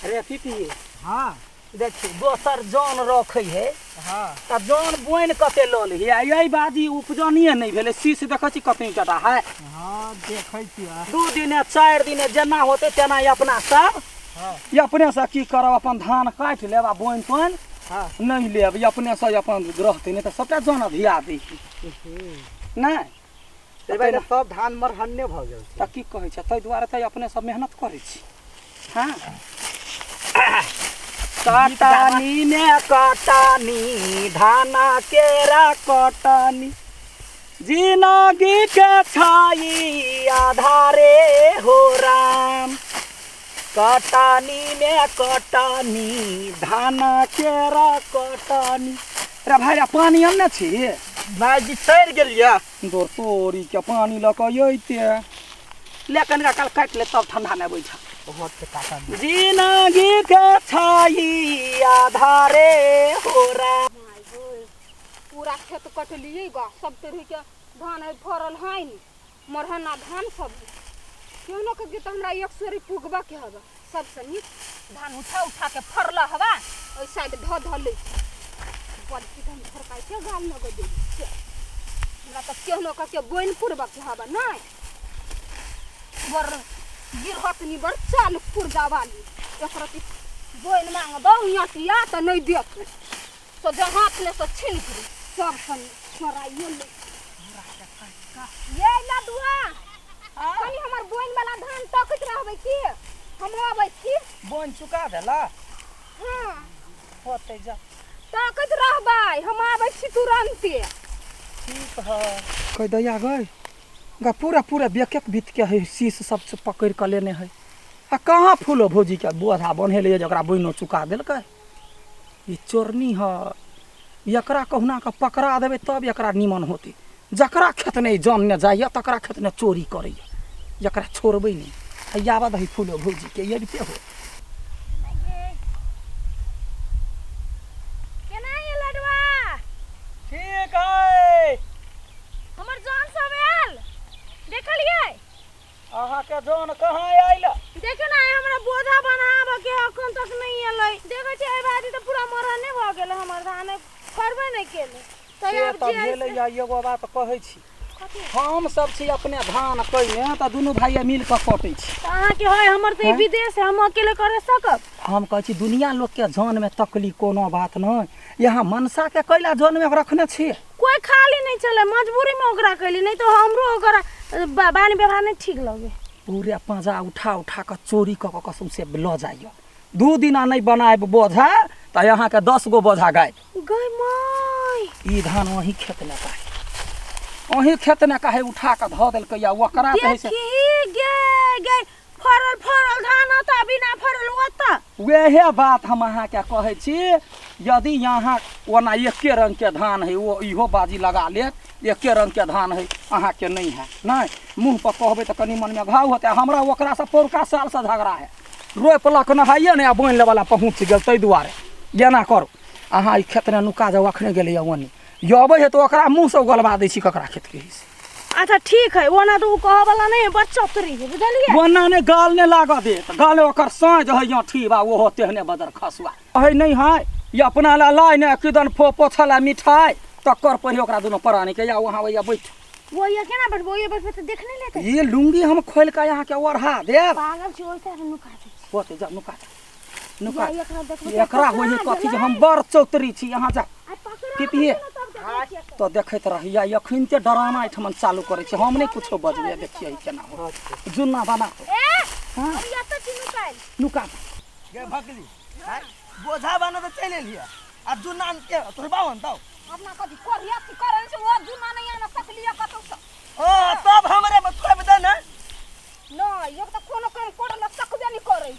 रे पीपी। हाँ। देखी दोसर जन रखै है। हाँ। तऽ जन बोनि कते लऽ लै है, एहि बाजी उपजनिए नहि भेलै। शीश देखै छी कते टटा है। हाँ, देखै छियै। 2 दिने 4 दिने जेना होतै तेना अपना सब। हाँ। अपने से की करब, अपन धान काटि लेब आ बोनि तोनि। हाँ। नहि लेब, अपने से अपन रहतै, नहि तऽ सबटा जन अधिया दै है नहि। ताहि दुआरे सब धान मरहन्ने भऽ गेल छै। तऽ की कहै छै, ताहि दुआरे तऽ अपने सब मेहनत करै छी। हाँ, कटनी ने कटनी धाना केरा कटनी, जिनगी के छाई आधारे हो राम। कटनी में कटनी धाना केरा कटनी। रे भाई, रे पानी आनने छी? भाई जी सड़ि गेल यऽ। तोर तोरी के पानी लऽ कऽ अइते ले, कनिका काल काटि ले तब ठंडा नहि अबै छ। बहुत के काटन। जिनगी के छाई आधारे हो राम। पूरा खेत कटलियै गा, सब तरह के धान है फरल है नि, मरहना धान सब है। क्यों न के तऽ हमरा एक सोरी पुगबा के हवा। सबसे नीक धान उठा उठा के फरला हवा, ओहि साइड धऽ धऽ लै छी। बड़की धान फरकाइ के गाल न दै छियै। हमरा तऽ केहनो कऽ के बोनि पुरबा के हवा नहि। बड़ गिरहतनी बड़ चालू पुर्जा वाली, एक रति बोनि मांगबौ अटिया तऽ नहि देत, तो जहाँ हाथ ले से छीन के सब सन छोड़ाइयो ले। ये लडुआ, कनी हमर बोनि वाला धान तकैत रहबै की, हम अबै छी। बोनि चुका देला? हाँ। होतै, जा। तकैत रहबै, हम आबै छी तुरन्ते। ठीक है। कह दैया गई गा, पूरा पूरा बेकेक बीत के है, शीश सब से पकड़ के लेने है। आ कहाँ फूलो भौजी के बोझा बन्हेले जकरा बोइनो चुका देलकै। ई चोरनी है, एकरा कहुना के पकड़ा देबै तब एकरा निमन होतै। जकरा खेत ने जन ने जाइए तकरा खेत ने चोरी करैए, एकरा छोड़बै नहि। आ आबऽ दही फूलो भौजी के, अबिते हो। केना ये लडुआ? ठीक है। हमर जन सब आयल देखलियै? अहाँके जन कहाँ आयल? देखे ना, हमरा बोझा बनाबऽ के अखन तक नहीं एलै। देखै छियै एहि बारी तऽ पूरा मरने भऽ गेल हमर धान, फरबे नहि केलै। से तऽ आब तऽ जे भेलै। या एगो बात कहै छी। कथी? हम सब छी अपने धान कइने तऽ दुनू भाइये मिल कऽ कटै छी। तऽ अहाँके है, हमर तऽ ई हैं? विदेश है, हम अकेले करे सकब? हम कहै छी दुनिया लोकके जनमे तकली कोनो बात नहि, यहाँ मनसाके कैला जनमे रखने छी? कोई खाली नहीं चले, मजबूरी में ओकरा कैली, नहीं तो हमरो ओकरा बानी व्यवहार नहीं ठीक लगे। पूरे पाँजा उठा उठा कऽ चोरी कऽ कऽ सौंसे लऽ जाइए। 2 दिना नहि बनायब बोझा तऽ अहाँके 10 गो बोझा गायब। गय माय। ई धान वही खेत में काहे, वही खेत में काहे उठा कऽ धऽ देलकै? या ओकरा कहै से देखी गे गे, फरल फरल धान होता, बिना फरल होता। वएह बात हम अहाँके कहै छी। यदि यहाँ ओना एके रंगके धान है, ओ इहो बाजी लगा लेत एके रंगके धान है, अहाँके नहि है। नहि मुँह पर कहबै तऽ कनि मनमे घाव होतै। हमरा ओकरासँ पौरका सालसँ झगड़ा है, रोपलक नहाइए नहि आ बोनि लेवला पहुँच गेल। ताहि दुआरे एना करू, अहाँ ई खेतमे नुका जाउ। अखने गेलैए ओनी, अबै है तऽ ओकरा मुँहसँ उगलबा दै छी ककरा खेतके हिस्सा। अच्छा ठीक है, ओना तो उ कहे वाला नहीं है, बड़ चतुरी है, बुझलिए? ओना ने गाल ने लागऽ देत, गाल ओकर साँझ है अथी बा, ओहो तेहने बदर खसुआ है। नहि है ई अपना ला लाय ने किदन फो पोछल मिठाई तकर पहिले ओकरा दुनू प्राणी के। या वहाँ या बैठ। वो ये केना बैठबो? ये बैठबो तऽ देख नहीं लेते। ये लुंगी हम खोल के यहाँ के ओढ़ा देब। पागल छी, ओइसे हम नुका दै छी। होते जा, नुका जा, नुका। या एकरा देखबै तऽ एकरा होइ है पकड़ा कथी जे गेलै। हम बड़ चौतरी छी। यहाँ जा। आ पकड़ा पिपिये। गेलै तब देखै छियै। तो देखैत रहिया, एखन डरामा एहिठमन चालू करै छी। हम नहि कुछो बजबै, देखियै केना हो जुन्ना बना। ए। हाँ। हम एतऽ छी नुकायल। नुका। गे भकली, आँय? बोझा बना तऽ चलि एलियै आ जुन्ना के तोहर बाप अनतौ? अपना कथी कोरिया की करन से वो जुन्ना नहीं आना सकलिया कतौ से। ओ तब हमरे पर थोपि दे ने। नहीं, एक तऽ कोनो काम करे ला सकबे नहीं करे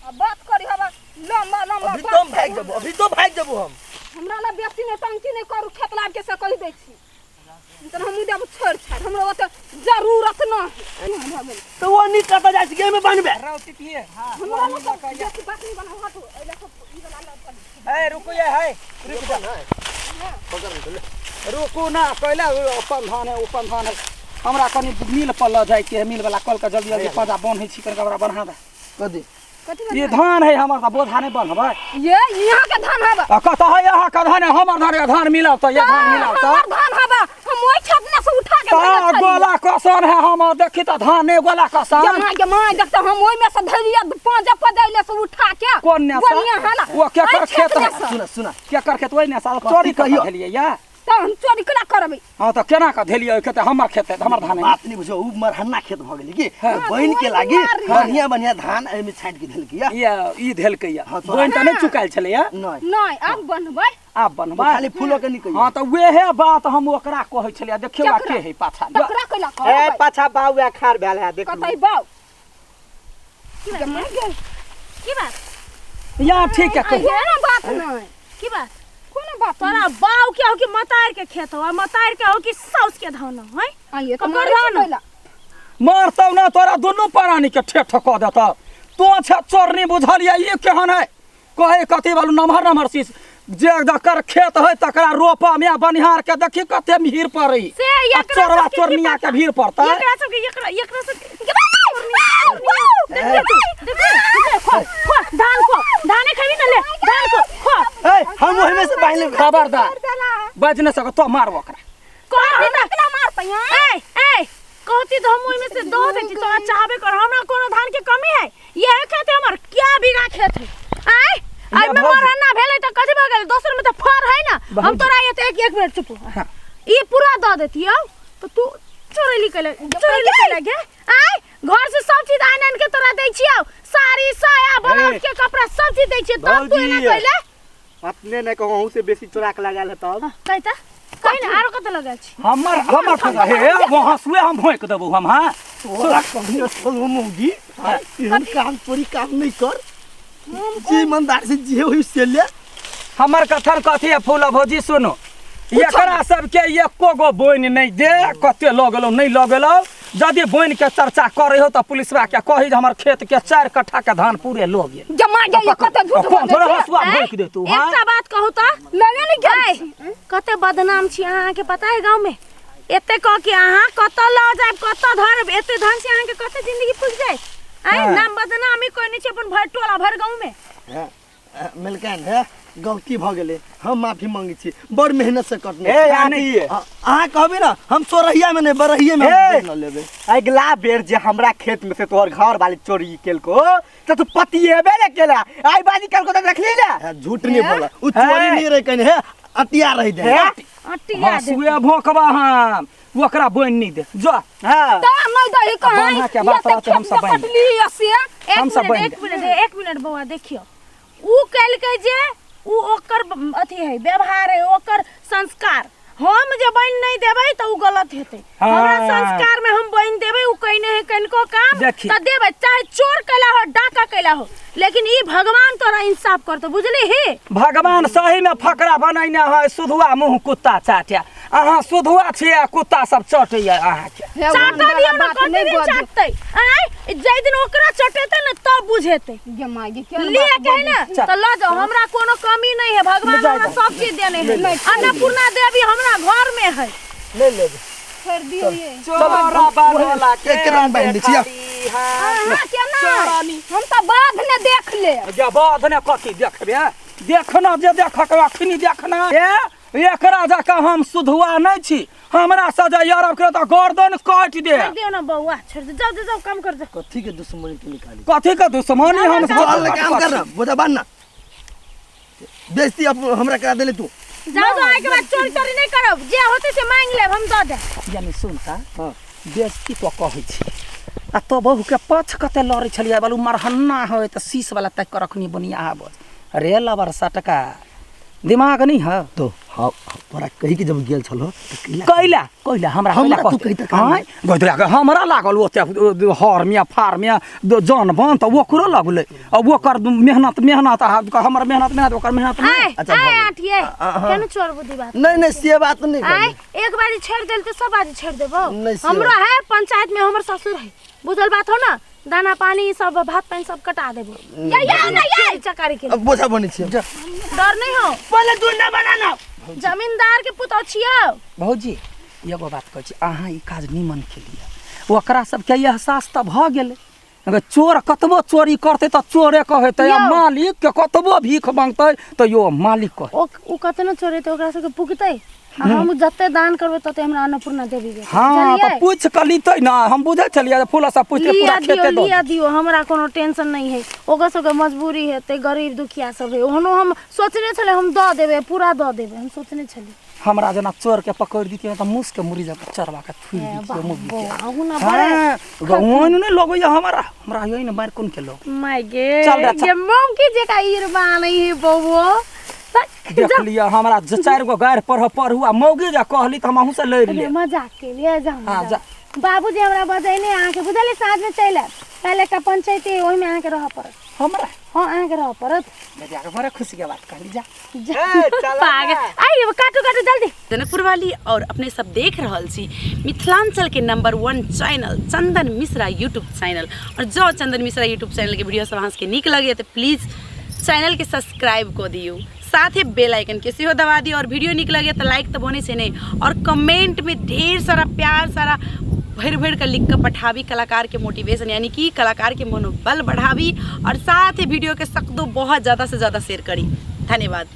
आ बात करी हवा लंबा लंबा। अभी बात तो हम भागि करी। जेबो, अभी तो भागि जेबो हम। हमरा ला बेसी नहीं टंकी नहीं करू, खेत लाब के से कहि दै छी, तऽ हमहूँ देब छोड़ि छाड़ि, हमरा ओते जरूरत न है। भऽ गेल। तऽ ओ नीक कतऽ जाइ छै में बनबे। रौ पिपिये। हमरा ला सब बेसी बात नहीं बनाउ, हटू एहि लए सब ई वाला लऽ कऽ। है, रुकू ये है, रुक जा। रुकू ना, कैला अपन धान है, अपन धान है। हमरा कनि मिल पर लऽ जाइके है, मिल वाला कल के जल्दी जल्दी पाजा बन्है छी, कनि हमरा बन्हा दे। कथी? कथी ई धान है हमर तऽ बोझा नहि बन्हबै। ये यहाँ के धान हबा। आ कतऽ है यहाँ के धान? हमर धान धान मिलाउ तऽ, ये धान मिलाउ तऽ। हमर धान हबा, हम ओहि खेत में से उठा के तऽ धरले छलियै। गोला कसन है हमर, देखी तऽ धान नहि गोला कसन। जमा जमा देखते हम ओहि में से धरिया पाँच पदैले से उठा के। कोन ने से? बढ़िया है ना। ओ केकर एहि खेत में है? से। सुना सुना, केकर खेत? ओहि ने से चोरी कहियो धेलियै या? तऽ हम चोरी केना करबै? हँ तऽ केना कऽ धेलियै ओहि खेत? हमर खेत है, हमर धान है। बात नहीं बुझो, उ मरहन्ना खेत भऽ गेलै की हाँ। बहिन के ओहि लागी दुआरे। बढ़िया बढ़िया धान एहिमे छाँटि के देलकै या। ये ई धेलकै या? हाँ, तोरा- बोनि तऽ नहि चुकायल छलै या? नहि। नहि, आब बनबै। आब बनबै। खाली फूलो के निकल। हँ तऽ उएहे बात हम ओकरा कहै छलियै। देखियौ आ केकरा? के है पाछा। तकरा कैला ए कहबै? पाछा बाउआ खार भेल है, देख। कतै बाउ जमा गेल। की बात? या ठीक है, कहियौ। कोनो बात नहि। की बात? कोनो बात तोरा बाऊ के हो कि मतार के खेत हो, आ मतार के हो कि साउस के धान हो? हैं, आइए तऽ ककर मारै धान? छी कैला? मारतौ ने, तोरा दुनू प्राणी के ठेठ कऽ देतौ। तो छे चोरनी, बुझलियै? ई केहन है? कहै कथी बालू नमहर नमहर शीश जे जकर खेत है तकरा रोपा में बनिहार के देखी कते भीड़ पड़ै से आ एकरा चोरवा सबके की चोरनिया के पता? भीड़ पड़तै। एकरा सबके, एकरा एकरा सबके देखिए, खो खो धान, खो धाने, खेबी ना, ले धान खो खो। ए, हम ओहिमे से बान्हि लेबै। खबरदार, बाजि नहि सक तो मार ओकरा। कहती त केना मारतै? ए ए, कहती तो हम ओहिमे से दऽ देती तोरा, चाहबे कर। हमरा कोनो धान के कमी है? यह खेत है हमर, क्या बीघा खेत है? आय, एहिमे भौजी। मरना भेलै तऽ कथी भऽ गेलै? दोसर में तऽ फर है ना। हम भौजी। तोरा ये एक एक मिनट चुप हो। हाँ। ई पूरा दऽ देतियौ तऽ तू चोरैली कैले, चोरैली कैले गे? आय, घर से सब चीज आनि आनि के तोरा दै छियौ, साड़ी साया ब्लाउज के कपड़ा सब चीज दै छियौ, तब तू एना भौजी। कैले? अपने नहि कहूँ, अहूँ से बेसी चोरा के लगायल है तब। कहि तऽ, कहि ने, आरो कतऽ लगल छी? हमर हमर फसल हे, वो हंसुए हम भोंकि देबौ हम। हाँ। तोरा कहने छलौ मौगी, एहन काम चोरी काम नहीं कर, जे ईमानदार से जे होई से ले। हमर कथन कथी है फूल भौजी, सुनो, एकरा सबके एको गो बोनि नहि दे। कते लऽ गेलौ, नहि लऽ गेलौ। यदि बोनि के चर्चा करै हो तऽ पुलिसवा के कही जे हमर खेत के 4 कट्ठा के धान पूरे लऽ गेल। जमा गेल, कते झूठ कोन बजै थोड़े छै? हंसुआ भोंकि देतौ। हाँ। एकटा बात कहू तऽ? लगे नहि गेल आय, छी। कते बदनाम छी अहाँके पता है गाँव में? एते कह के अहाँ कतऽ लऽ जायब, कतऽ धरब? एते धन से अहाँके कते जिंदगी पुगि जाय? आय, हाँ। नाम बदनामी कोई नहीं छै अपन भरि टोला भरि गाँव में। मिलकैन है, गलती भऽ गेलै, हम माफी मांगै छी। बड़ मेहनत से कटने ए छी। आंटी। अहाँ कहबै ना, हम सोरहिया में नहीं, बरहिये में हम ए! बोझ लऽ लेबै। अगिला बेर जे हमरा खेत में से तोहर घर वाली चोरी केलको तऽ तू पतिएबे ने केला। आइ बाजी केलको तऽ देखली ने। हे, झूठ नहीं बोला, उ चोरी हे। नहीं रहे कहीं है, अटिया रही दे। हे? अटिया दे। हंसुए भोंकबा हम ओकरा, बोनि नहि दे जो। हाँ। तऽ नहि दही कहाँ? बान्हा के बात रहतै, हम सब बान्हि कटली से। एक हम सब मिनट बनि एक मिनट, एक मिनट बौआ, देखियौ, उ केलकै जे उ ओकर अथी है, व्यवहार है, ओकर संस्कार। हम जे बनि नहीं देबै तऽ उ गलत हेतै। हाँ। हमरा संस्कार में हम बनि देबै, उ कइने है कनिको काम देखी। तऽ देबै, चाहे चोर कैला हो, डाका कैला हो, लेकिन ई भगवान तोरा इंसाफ करतौ, बुझली ही? भगवान सही में फकरा बनैने है, सुधुआ मुँह कुत्ता चाटे। अहाँ सुधुआ छियै आ कुत्ता सब चटैया अहाँके। हे, चाटऽ वाला दियौ ने। बात कते नहि दिन बजू। चाटतै? आँय, जाहि दिन ओकरा चटेतै ने तब बुझेतै। जमा गे, केहन लिए बात के है बजै ने तऽ लऽ जाओ, हमरा कोनो कमी नहीं है, भगवान जाओ, हमरा जाओ। सब चीज देने है, अन्नपूर्णा देवी हमरा घर में है। ले लेबै। छोड़ि दियौ ये। चोरा बारोला के एकरा बान्हि दै छियै। अहाँ केना? हम तऽ बाध ने देख ले। जे बाध ने कथी देखबे? देखना जे देखक अखनी देखना। ए, एकरा जकाँ हम सुधुआ नहि छी। हमरा से जे अरब के तऽ गर्दन काटि दे। छोड़ दियौ ना बौआ, छोड़ दे, जाओ जाओ, काम कर जाओ। कथी के दुश्मनी के निकाली? कथी के दुश्मनी हम? चल ले, काम कर ना, बोझा बान्ह ना। बेइज्जती अब हमरा करा देले तू। जाओ जाओ, आइ के बाद चोरी तोरी नहीं करब, जे होते से मांग लेब, हम दऽ देब। यानी सुनता। हाँ, बेइज्जती तो कहै छी आ तो बहु के पछ कते लड़ै छलियै बालू मरहन्ना है तऽ शीश वाला ताकि कऽ रखनी बुनिया आबत रे लबर सटका, दिमाग नहीं है। तो हाँ, तोरा कही के जब गेल छलो तऽ कैला? कैला कैला हमरा? हमरा कैला तू कहतै? कहितै काम आँय, गोदरा के हमरा लागल ओते हर में फार में जन बन तऽ ओकरो लगलै आ ओकर मेहनत मेहनत आ हमर मेहनत मेहनत, ओकर मेहनत नहि। आय अच्छा, आय भऽ गेल। आंटिए, हाँ। केना चोर बुद्धि बात? नहीं नहीं, से बात नहीं आय कहली। एक बारी छोड़ देल तऽ सब बारी छोड़ देबो। नहीं, से हमरो है पंचायत में हमर ससुर है, बुझल बात हो ना? दाना पानी सब, भात पानी सब कटा देबो। या या ना या चकारी के। अब बोझा बनै छियै। डर नहीं हो? पहिले दूर बनाना। जमींदार के पुतौ छियौ। भौजी, एगो बात कहै छी, अहाँ ई काज निमन केलियै। ओकरा सबके एहसास तऽ भऽ गेलै। अगर चोर कतबो चोरी करतै तऽ चोरे कहेतै आ यौ। मालिक के कतबो भीख मांगतै तऽ यो मालिक कह ओ ओ कतनो चोरेतै ओकरा सबके पुगतै आ हम जते दान करबै तते हमरा अन्नपूर्णा देवी के हाँ तऽ पूछि कऽ लीतै ने हम बुझै छलियै जे फूल सब पूछते लिया पूरा दियो खेते दऽ लिया दियो हमरा कोनो टेंशन नहीं है ओकर सबके मजबूरी हेतै गरीब दुखिया सब है ओहनो हम सोचने छलै हम दऽ देबै पूरा दऽ देबै हम सोचने छलियै हमरा जेना चोर के पकड़ दितियै तऽ मूस के मुड़ी जकाँ चरवा के थुरि दितियै मुगी के अहू ना बड़े हाँ गौन नहि लगैया हमरा हमरा यही ने मारि कोन के लोग माय गे चल रे, चल। ये मौकी जेका इरबान है बउओ देख लिअ हमरा जे चारि गो गारि पढ़ पढ़ू आ मौगी जे कहली तऽ हम अहूँ से लड़ि अरे लेब मजाक के लिए जाओ हाँ, जा। बाबूजी हमरा बजैने अहाँके बुझलियै साँझमे चलि आयब काल्हि एकटा पंचायती है, ओहिमे अहाँके रहऽ पड़त हमरा हँ अहाँके रहऽ पड़त बेटिया के बड़ा खुशी के बात कहली जा पागल आइए काटू काटू जल्दी जनकपुर वाली और अपने सब देख रहल छी मिथिलांचल के number 1 channel Chandan Mishra YouTube channel. और जो चंदन मिश्रा यूट्यूब चैनल के वीडियो सब अहाँ सबके नीक लगैए तो प्लीज़ चैनल के सब्सक्राइब कऽ दियौ, साथे बेल आइकन के सेहो दबा दियौ। और वीडियो नीक लगैए तो लाइक तो बनै छै नहि, और कमेंट में ढेर सारा प्यार सारा भरि भरि कऽ लिख कऽ पठाबी, कलाकार के मोटिवेशन यानी कि कलाकार के मनोबल बढ़ाबी। और साथ ही वीडियो के सकदो बहुत ज़्यादा से ज़्यादा शेयर करी। धन्यवाद।